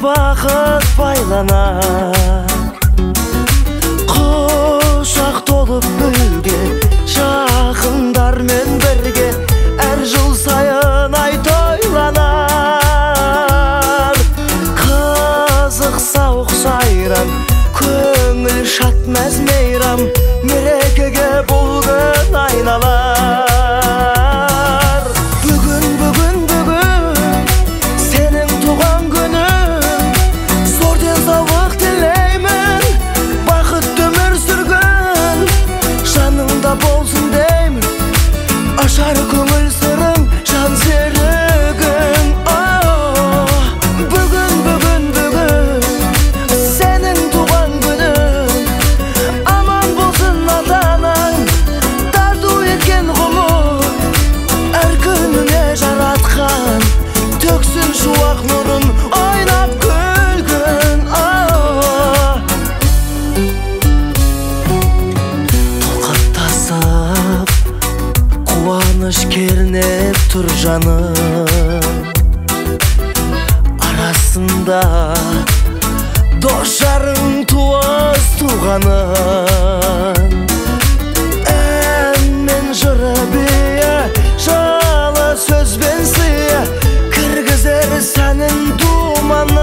бақыт байланар. Құшақ толып гүлге, жақындармен бірге әр жыл сайын ай тойланар. Қызық сауық сайран, көңіл шат мәз мейрам, мерекеге бұл күн айналар. Бүгін, бүгін, бүгін сенің туған күнің, зор денсаулық тілеймін, бақытты өмір сүргін, жаныңда болсын деймін, ашар көңіл сырың, жан серігің. Бүгін, бүгін, бүгін сенің туған күнің, аман болсын ата-анаң, тарту еткен ғұмыр, әр күніңе жаратқан, төксін шуақ нұрын, ойнап күлгін. Толқып тасып, қуаныш кернеп тұр жаным, арасында дос жарың, туыс туғаның. Ән мен жыры биі, жылы сөзбен сыйы, кіргізер сәнін думанның.